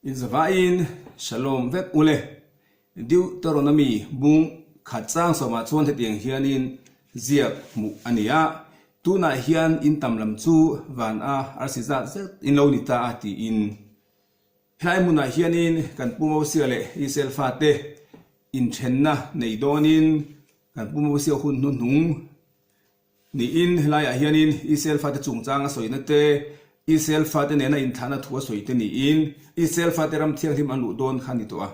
Inzavaiin Shalom vek ule. Deuteronomy bung khat chang sawmah chuan hetiang hianin ziak hmuh a ni a, Tunah hian in tam lam chu van a arsi zat zet in lo ni ta a tiin. Helai hmunah hianin kan Pu Mosia leh Israel fate inthenna nei dawnin kan Pu Mosia hun hnuhnung Niin, helaiah hianin Israel fate chungchang a sawina te, Israel fate nena inthlahna thu a sawi te niin, Israel fate ram thianghlim an luh dawn kha a ni tawh a.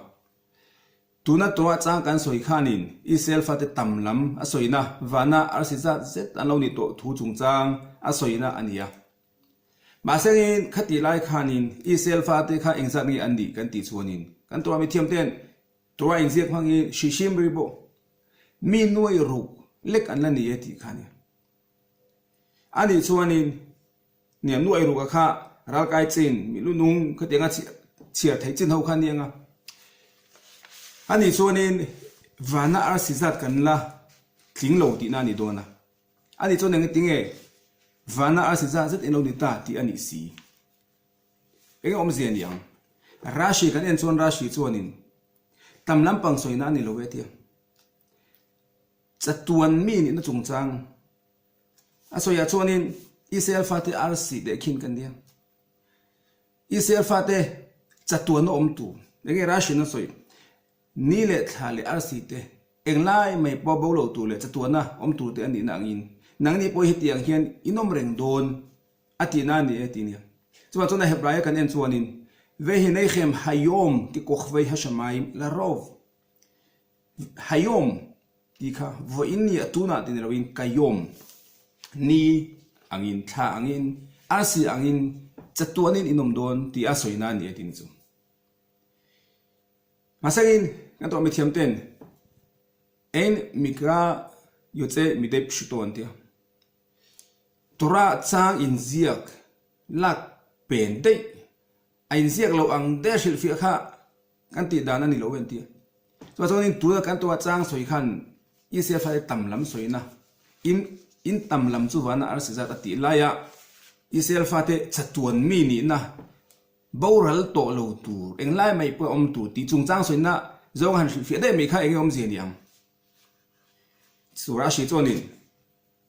Tuna tawha chang kan sawi khanin Israel fate tam lam a sawina vana arsi zat zet an lo nih tawh thu chungchang a sawina a ni a. Mahsengin khatih lai khanin Israel fate kha engzat nge an nih kan tih chuanin kan tawha mithiamten Torah inziak hmangin hrihhrim ri pawh mi nuai ruk lek an la ni e tih kha a ni. A nih chuanin nia nuai ruka kha ralkai chin mi lu nung khatianga chhiar theih chin ho kha a ni ang a. A nih chuanin vana arsi zat kan la tling lo tihna a ni dawn a. A nih chuan engtinge vana arsi zat zet in lo ni ta tih a nih si. Eng awmzia ni ang? Rashi kan en chuan Rashi chuanin tam lampang sawina a ni lo e tia. Chatuan mi nihna chungchang a sawiah chuanin Israel fate arsi leh khin kan nia. Israel fate chatuanna awm tur enge Rashi'n a sawi? Ni leh thla leh arsi te englai mai pawh bo lo tur leh chatuanna awm tur te a nihna angin nangni pawh hetiang hian in awm reng dawn A tihna a ni e tih nia. Chuvang chuan a Hebraia kan en chuanin, Vehineichem hayom ki kochvei hashamayim larov. Hayom tih kha vawiin ni a tunah tih ni loin kayom, ni angin, thla angin, arsi angin, chatuanin in awm dawn tih a sawina a ni e tih ni chu. Mahsengin kan tawh mithiam ten Ein mikra yotze midei pshuto an ti a. Torah chang inziak lak pen daih a inziak lo ang daih a hrilhfiah kha kan tih dan a ni lo en tia. Chuvang chuanin tuna kan Torah chang sawi khan Israel fate tam lam sawina in in tam lam chu vana arsi zat a tih laia Israel fate chatuan mi nihna boral tawh lo tur englai mai pawh a awm tur tih chungchang sawina zawng a han hrilhfiah daih mai kha enge awmzia ni ang. Chu Rashi chuanin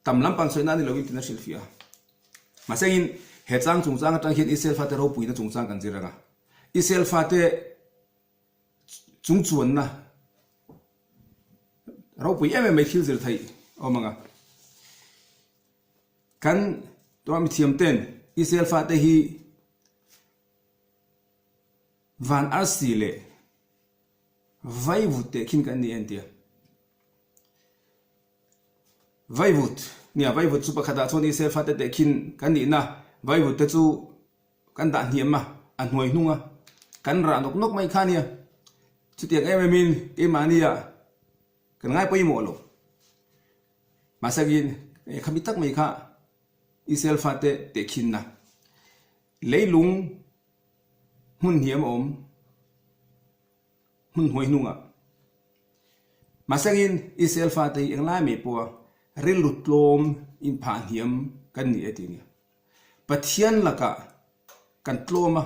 Tam lampang sawina a ni loin tiin a hrilhfiah a. Mahsengin he chang chungchang atang hian Israel fate ropuina chungchang kan zir ang a. Israel fate chungchuanna ropui em em mai thil zir theih a awm ang a. Kan Torah mithiam ten Israel fate hi van arsi leh vaivut tehkhin kan ni entia. Vaivut, nia vaivut chu pakhatah chuan Israel fate teh khin kan nihna vaivut te chu kan dah hniam a, a hnuai hnung a, kan rah nawk nawk mai kha nia. Chutiang em em in keimahnia kan ngai pawimawh lo. Mahse-in khami tak mai kha Israel fate teh khinna leilung hmun hniam a awm. Hmun hnuai hnungah. Mahsengin Israel fate hi englai mai pawha rilru tlawm inphah hniam kan ni e tih nia. Pathian lakah kan tlawm a,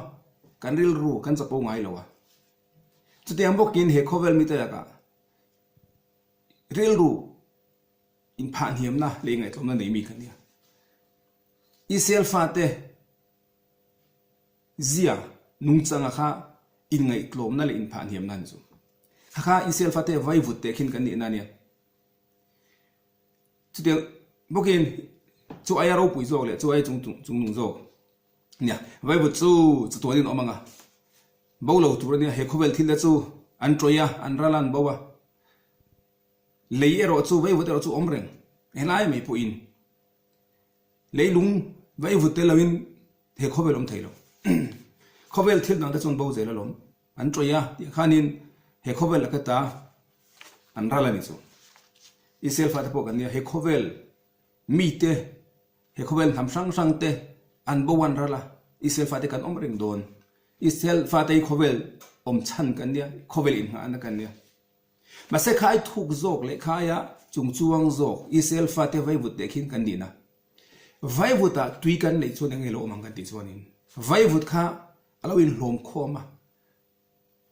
kan rilru kan chapo ngai lo a. Chutiang bawkin he khawvel mite lakah rilru inphah hniamna leh ingaihtlawmna nei mi kan nia. Israel fate Zia, nungchanga kha inngaihtlawmna leh inphahhniamna an zum. Kha kha Israel fate vaivut teh khin kan nihna a nia. Chutiang bawkin chu aia ropui zawk leh chu aia chung chungnung zawk nia. Vaivut chu chatuanin awm ang a, bo lo tur a nia. He khawvel thil te chu an tawih a, an ral a, an bo a. Lei erawh chu vaivut erawh chu awm reng helai mai pawhin. Leilung vaivut tel loin he khawvel awm thei lo. Khawvel thil dang te chuan bo zel alawm. An tawih a tih khanin he khawvel laka ta an ral a ni chu. Israel fate pawh kan nia he khawvel mite he khawvel hnam hrang hrang te an bo an ral a Israel fate kan awm reng dawn. Israel fate hi khawvel awm chhan kan nia khawvel inngahna kan nia. Mahse khai thuk zawk leh khaia chungchuang zawk Israel fate vaivut teh khin kan nihna. Vaivutah tui kan neih chuan eng nge lo awm ang kan tih chuanin vaivut kha a lo inhlawm khawm a.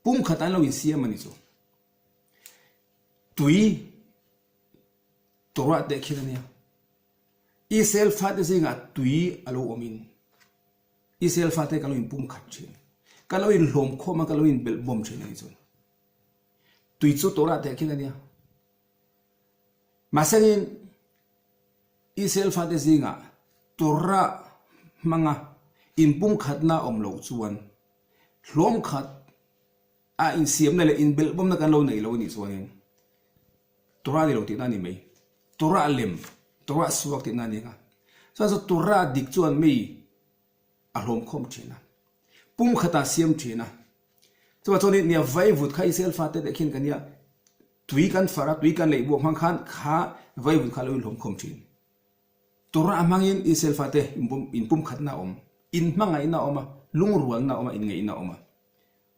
Pumkhat an lo insiam a ni chu. Tui Torah teh khin a nia. Israel fate zingah tui a lo awmin Israel fate kan lo inpumkhat thin. Kan lo inhlawm khawm a, kan lo inbelh bawm thin a ni chu. Tui chu Torah teh khin a nia. Mahsengin Israel fate zingah Torah hmanga inpumkhatna awm loh chuan hlawm khat a insiamna leh inbelhbawmna kan lo nei lo a nih chuanin Torah ni lo tihna a ni mai. Torah lem, Torah suak tihna a ni ang a. Chuan chu Torah dik chuan mi a hlawm khawm thin a, pumkhatah a siam thin a. Chuvang chuanin nia vaivut kha Israel fate teh khin ka nia tui kan far a, tui kan leih buak hmang khan kha vaivut kha a lo inhlawm khawm thin. Torah hmangin Israel fate inpumkhatna a awm, inhmangaihna a awm a, lungrualna a awm a, inngeihna a awm a.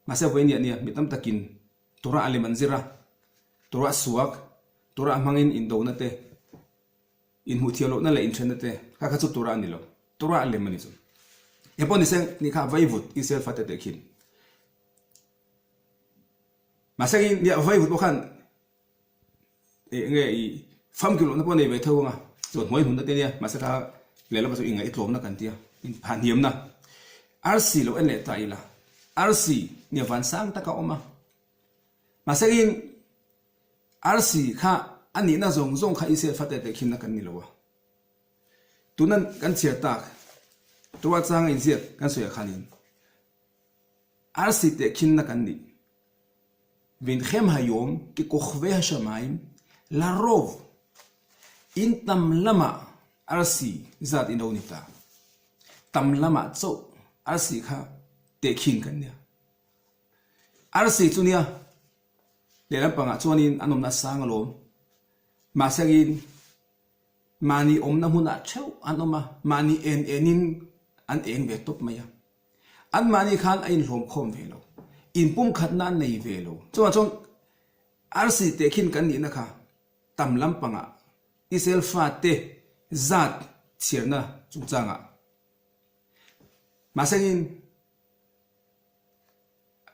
Mahse vawiin nia mi tam takin Torah a lem an zir a, Torah suak, Torah hmangin indona te, inhmuhthiam lohna leh inthenna te, kha kha chu Torah a ni lo, Torah a lem a ni chu. Engpawh ni se ni kha vaivut Israel fate teh khin. Mahse nia vaivut pawh khan Eng nge i famkim lohna pawh nei ve tho ang a, chuan hnuai hmunna te nia, mahse kha lehlam ah chuan ingaihtlawmna kan tia, inphahhniamna. Arsi lo en leh ta ila, arsi nia van sang taka awm a, mahse in arsi kha a nihna zawng zawng kha Israel fate teh khinna kan ni lo a. Tuna kan chhiar tak, Torah changa inziak kan sawiah khanin arsi teh khinna kan nih. Vinthem hayom kikokhve hashamayim larov in tam lamah arsi zat in lo ni ta. Tam lamah chauh arsi kha tehkhin kan nia. Arsi chu nia lehlam pangah chuanin an awmna a sang alawm. Mahsengin mahni awmna hmunah theuh an awm a, mahni en enin an eng ve tawp mai a. Anmahni khan a inhlawm khawm ve lo. Inpumkhatna an nei ve lo. Chuvang chuan arsi tehkhin kan nihna kha tam lampangah Israel fate zat chhiarna chungchangah mahsengin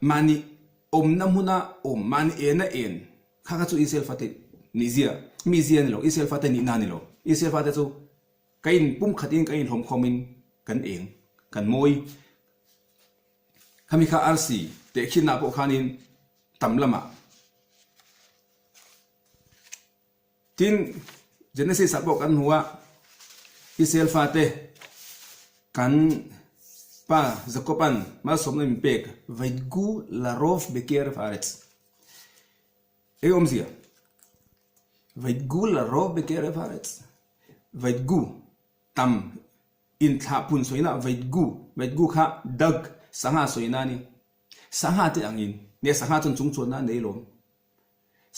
mahni awmna hmuna awm, mahni ena en kha kha chu Israel fate nihzia, mizia a ni lo, Israel fate nihna a ni lo. Israel fate chu Ka in pumkhatin ka inhlawm khawmin kan eng, kan mawi. Khami kha arsi tehkhinah pawh khanin tam lamah. Tin, Genesis ah pawh kan hmu a, Israel fate kan pa Jacob-a'n malsawmna min pek, Vaidgu larov bekerev haaretz. Eng awmzia? Vaidgu larov bekerev haaretz. Vaidgu, tam, inthlah pun sawina Vaidgu, Vaidgu kha dag, sangha sawina a ni. Sangha te angin, nge sangha chuan chung chuanna a nei lawm.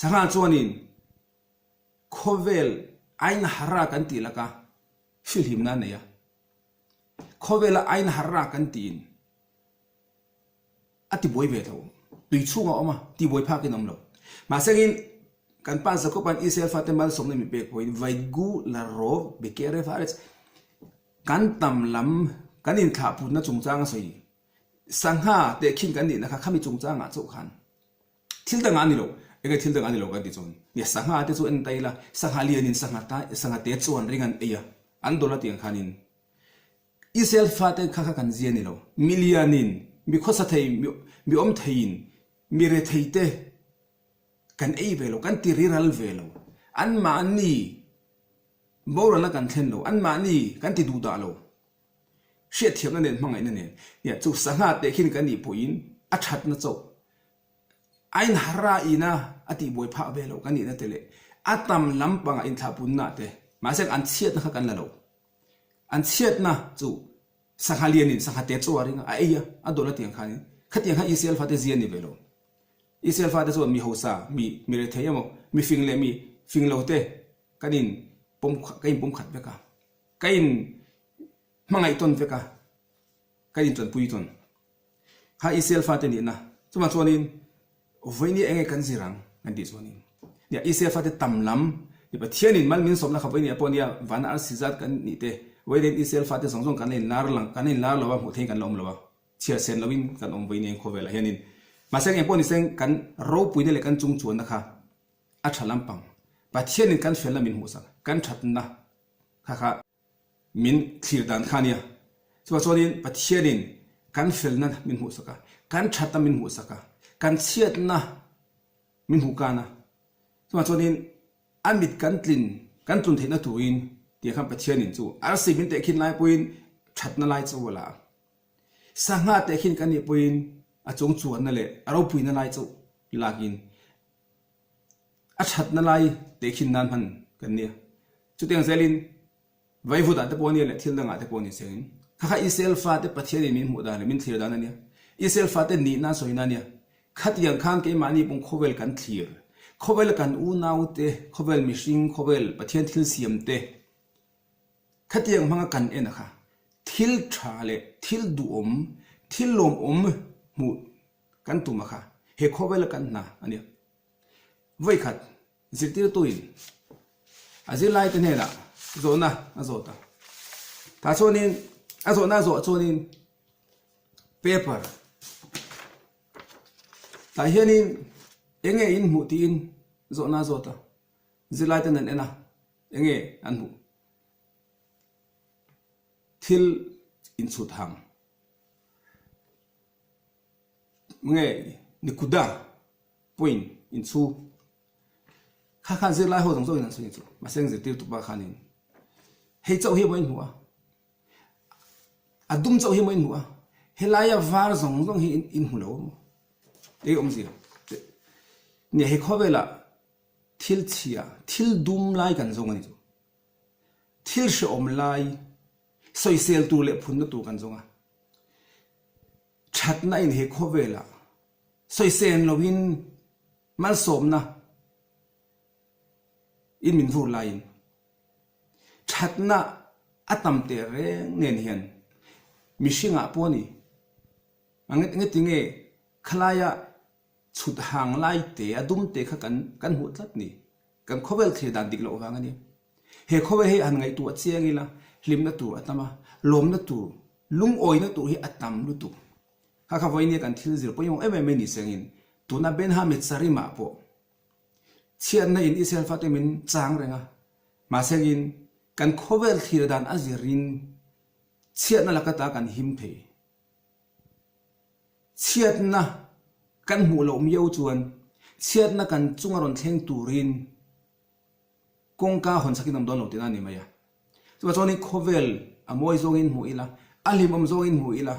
Sangha chuanin khawvel ain hara kan tih laka fihlimna a nei a. Khawvela ain hara kan tiin A ti buai ve tho. Tui chhungah a awm a, ti buai phakin a awm lo. Mahsengin, kan pa Jakob-a'n Israel fate malsawmna min pek pawhin Vaidgu la rov bekerev haaretz, kan tam lam, kan inthlahputna chungchang a sawi. Sangha tehkhin kan nihna kha khami chungchangah chauh khan thil dangah a ni lo. Enge thil dangah a ni lo kan ti chuan, nia sangha te chu en ta ila, sangha lianin sangha ta, sangha te chuan ring an ei a, an dawlh a tiang khanin Israel fate kha kha kan zia ni lo. Mi lianin, mi khawsa thei, mi awm theiin, mi rethei te kan ei ve lo, kan ti riral ve lo. Anmahni boralna kan thlen lo, anmahni kan ti duhdah lo. Hriatthiamna nen hmangaihna nen. Nia, chu sangha teh khin kan nih pawhin a thatna chauh a inhara ina a tihbuai phah ve lo kan nihna te leh a tam lampangah inthlahpunna te mahse an chhiatna kha kan la lo. An chhiatna chu sangha lianin sangha te chaw a ring a, a ei a, a dawlh a tiang khanin khatiang kha Israel fate zia a ni ve lo. Israel fate chuan mi hausa, mi mi rethei emaw, mi fing leh mi fing lo te kan in pawm ka in pawm khat vek a, ka in hmangaih tawn vek a, kan in tanpui tawn. Kha Israel fate nihna chuvang chuanin vawiin enge kan zir ang kan tih chuanin nia Israel fate tam lam ni Pathianin mal min sawmna kha vawiin ah pawh nia vana arsi zat kan nih te vawiin Israel fate zawng zawng kan la inlar lang kan la inlar lo a hmuh theihin kan la awm lo a chhiar sen loin kan awm vawiin eng khawvelah hianin. Mahse engpawh ni seng kan ropuina leh kan chungchuanna kha a tha lampang. Pathianin kan felna min hmuhsak, kan thatna kha kha min thlir dan kha a nia. Chuvang chuanin Pathianin kan felna min hmuhsak a, kan thatna min hmuhsak a, kan chhiatna min hmuh kan a. Chuvang chuanin a mit kan tlin, kan tlun theihna turin tih khan Pathianin chu arsi min tehkhin lai pawhin thatna lai chu a la a. Sangha tehkhin kan nih pawhin a chung chuanna leh a ropuina lai chu lakin a thatna lai tehkhin nan hman kan nia. Chutiang zelin vaivutah te pawh a nia leh thil dangah te pawh a ni sengin kha kha Israel fate Pathianin min hmuh dan leh min thlir dan a nia. Israel fate nihna an sawina a nia. Khatiang khan keimahni pawh khawvel kan thlir, khawvel kan unaute, khawvel mihring, khawvel Pathian thil siamte Khatiang hmanga kan en a kha thil tha leh thil duhawm, thil lawmawm hmuh kan tum a kha he khawvela kan hna a nia. Vawikhat zirtirtuin a zirlaite hnenah zawhna a zawt a, tah chuanin a zawhna a zawh chuanin paper tah hianin eng nge in hmuh tiin zawhna a zawt a, zirlaiten an en a. Enge an hmuh? Thil inchhut hang nge nikuda point inchhu kha khan zirlai ho zawng zawngin an sawi chu mahse eng zirtirtu pa khanin hei chauh hi maw in hmuh a, a dum chauh hi maw in hmuh a, helaia var zawng zawng hi in hmu lo a maw? Enge awmzia? Nia he khawvelah Thil chhia, thil dum lai kan zawng a ni chu. Thil hrehawm lai, sawisel tur leh phunna tur kan zawng a. Thatna in he khawvelah sawisel loin malsawmna in min vur laiin thatna a tam teh reng nen hian mihringah pawh a ni. Engati nge khalaia Chhut hang lai te, a dum te kha kan kan hmuh tlat ni. Kan khawvel thlir dan dik loh vang a ni. He khawvel hi han ngaihtuah chiang ila, hlimna tur a tam a, lawmna tur, lungawina tur hi a tam lutuk. Kha kha vawinia kan thil zir pawimawh em em mai ni sengin, tuna Benhame Charimah pawh chhiatna in Israel fate min chang reng a, mahsengin kan khawvel thlir dan a zirin chhiatna laka ta kan him thei. Chhiatna kan hmuh loh miau chuan chhiatna kan chunga rawn thleng turin kawngka hawn sakin awm dawn lo tihna a ni mai a. Chuvang chuan khawvel a mawi zawngin hmuh ila, a hlimawm zawngin hmuh ila,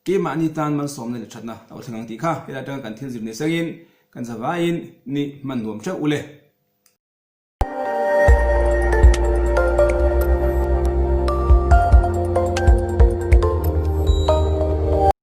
keimahni tan malsawmna leh thatna a lo thleng ang tih kha helai atanga kan thil zir ni sengin kan zavaiin ni hman nuam theuh u le.